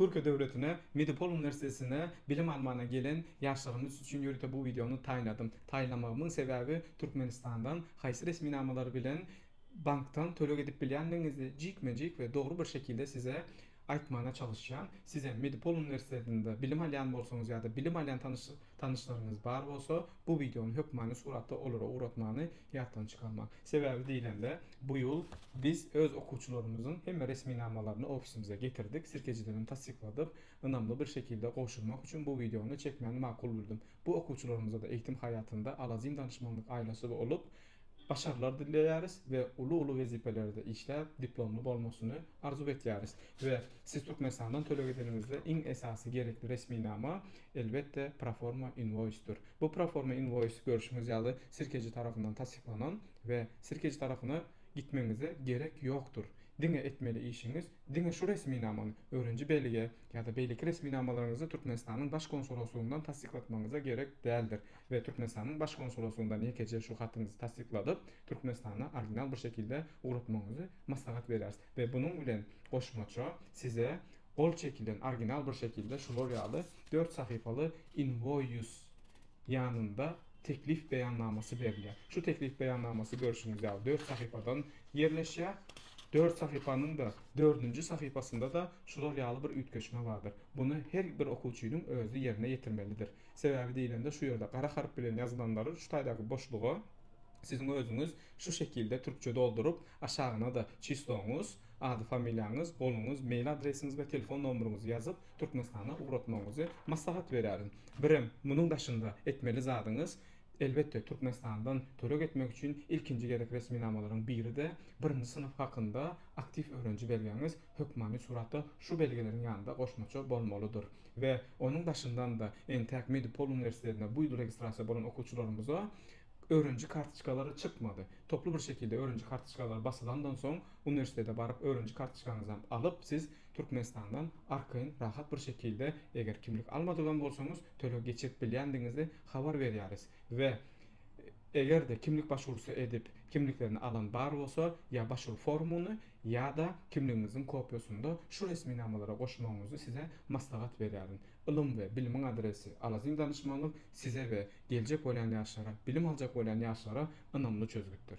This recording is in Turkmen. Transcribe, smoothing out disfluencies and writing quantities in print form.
Türkiýe döwletine Medipol uniwersitetine bilim almana gelen ýaşlarymyz üçin ýörite bu wideony taýynladym. Taýynlamagymyň sebäbi Türkmenistandan haýsy resminamalar bilen bankdan töleg edip bilýändigiňizi jikme-jik we dogry bir şekilde size aýtmana çalyşýan. Sizem Medipol uniwersitetinde bilim alýan bolsaňyz ýa-da bilim alýan tanyş tanyşlaryňyz bar bolsa bu wideony hökmany suratda olara ugratmany ýatdan çykarmaň. Sebäbi diýlende bu ýyl biz öz okuwçylarymyzyň hemme resminamalaryny ofisimize getirdik, sirkejidenem tassykladyp, ynamly bir şekilde gowşurmak üçin bu wideony çekmäni makul bildim. Bu okuwçylarymyza-da eýitim haýatynda alazym danyşmanlyk aýlasy bolup, başarylar dileýäris we uly-uly wezipelerde işläp, diplomly bolmasyny arzuw etýäris. We siz Türkmenistandan töleg edeniňizde iň esasy gerekli resminama, elbetde, proforma invoýsdyr. Bu proforma invoýs görşüňiz ýaly sirkeji tarapyndan tassyklanan we sirkeji tarapyna gitmegiňize gerek ýokdur. Diňe etmeli işiňiz diňe şu resminamany, öwrenji bellige ýa-da beýleki resminamalaryňyzy Türkmenistanyň Baş konsoloslugyndan tassyklatmagyňyza gerek däldir we Türkmenistanyň Baş konsoloslugyndan ýekeje şu hatyňyzy tassykladyp Türkmenistana original bir şekilde ugratmagyňyzy maslahat berýäris we bunuň bilen goşmaça size gol çekilen original bir şekilde şular ýaly dört sahypaly inwoýs ýanynda teklip beýannamasy berilýär. Şu teklip beýannamasy görşüňiz ýaly dört sahypadan ýerleşýär. Dört sahypanyň-da dördünji sahypasynda-da şular ýaly bir üýtgeşme bardyr. Buny her bir okuwçynyň özi ýerine ýetirmelidir. Sebäbi diýlende şu ýerde gara harp bilen ýazylanlary şu taýdaky boşluga siziň özüňiz şu şekilde türkçe dolduryp aşagyna-da çisloňyz, ady familiýaňyz, goluňyz, mail adresiňiz we telefon nomeryňyzy ýazyp Türkmenistana ugratmagyňyzy maslahat berýärin. Birem munuň daşynda etmeli zadyňyz elbetde Türkmenistandan töleg etmek üçin ilkinji gerek resminamalaryň biri-de birinji synp hakynda aktiw öwreniji belgäňiz hökmany suratda şu belgeleriň ýanynda goşmaça bolmalydyr. We onuň daşyndan-da entäk Medipol uniwersitetine bu ýyl registrasiýa bolan okuwçylarymyza öwreniji kartoçkalary çykmady. Toply bir şekilde öwreniji kartoçkalary basylandan soň uniwersitete baryp öwreniji kartoçkaňyzam alyp siz Türkmenistandan arkaýyn rahat bir şekilde eger kimlik almadygam bolsaňyz töleg geçirip bilýändigiňizi habar berýäris we eger-de kimlik başwurusy edip kimliklerini alan bar bolsa ýa başwuru formuny ýa-da kimligiňiziň kopiýasynda şu resminamalara goşmagyňyzy size maslahat berýärin. Ylym we bilimiň adresi Alazim danyşmanlyk size we geljek bolýan ýaşlara, bilim aljak bolýan ýaşlara ynamly çözgütdir.